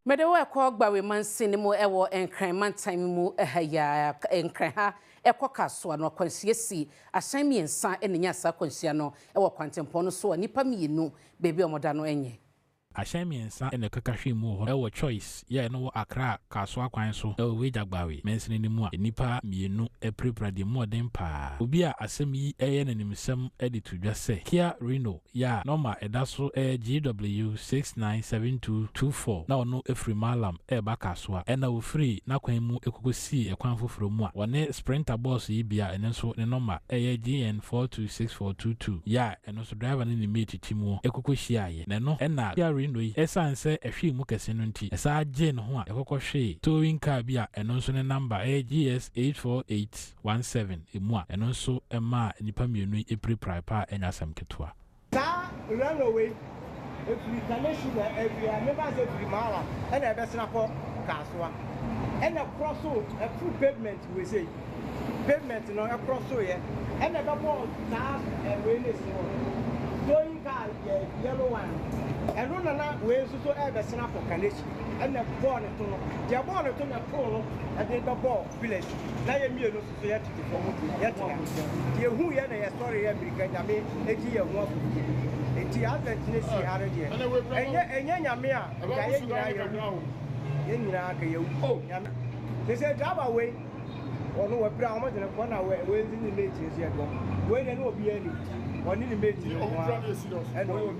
Mede wo ɛkɔ Gbawe mansini mu ɛwɔ Nkran mantam mu ha yi ara. Nkran ha ɛkɔ Kasoa no akwanhyia si ahyɛn mmiɛnsa na ɛnyaa saa akwanhyia no wɔ kwantempɔn no so a nnipa mmienu baabi a wɔda no nyɛ. Ahyɛn mmiɛnsa na ɛkeka hwee mu wɔ hɔ wɔ Choice yi a ɛno wɔ Accra Kasoa kwan so wɔ Weija Gbawe mansini no mu a nnipa mmienu apirapira deɛ mu ɔden paa. Obi a asɛm yi yɛ n'animsɛm de to dwa sɛ Kia Reno yɛ a nɔma a ɛda so yɛ GW697224 na ɔno firi Mallam reba Kasoa ɛna ɔfirii n'akwan mu kɔkɔsii ɛkwan foforɔ mu a wɔne Sprinter bɔɔso yi bi a ɛno nso ne nɔma yɛ GN426422 yɛ a ɛno nso driver ne ne mate te mu kɔkɔ hyiaeɛ na ɛno na Kia Reno yi ɛsiane sɛ ɛhwee mu kɛse no nti ɛsaa gyee ne ho a ɛkɔkɔ hwee towing car bi a ɛno nso ne nɔma yɛ GS84817 mu a ɛno nso maa nnipa mmienu yi pirapirae paa a ɛnyɛ asɛm ketewa. Saa Reno wei, ɛfiri Kaneshie na ɛfiri a mefa sɛ ɛfiri Maala ɛna ɛbɛsena kɔ Kasoa ɛna ɛkorɔ so ɛforo pavement wei sei pavement no ɛkorɔ so yɛ ɛna ɛbɛbɔ saa wei ne si hɔ no towing car yɛ yellow one no ɛno na na wei nso so ɛbɛsena kɔ Kaneshie ɛna ɛbɔɔ ne to no deɛ ɛbɔɔ ne to na ɛtoo no ɛde bɛbɔɔ village na yɛ mmienu nso so yɛtete fam yɛte ha nti yɛhu yɛ na yɛsɔre yɛ mmirika Nyame agyi yɛn ho akɔfie nti advent no si ha no deɛ ɛnyɛ ɛnyɛ Nyame a nka yɛn nyinaa yɛwu yɛn nyinaa ka yɛwu Nyame te sɛ driver wei ɔno wapira wɔn de no kɔ na wei nso ne mate nso yɛ dɔm wei deɛ ne obiara nim ɔne ne mate no ho ara ɛna ɔno.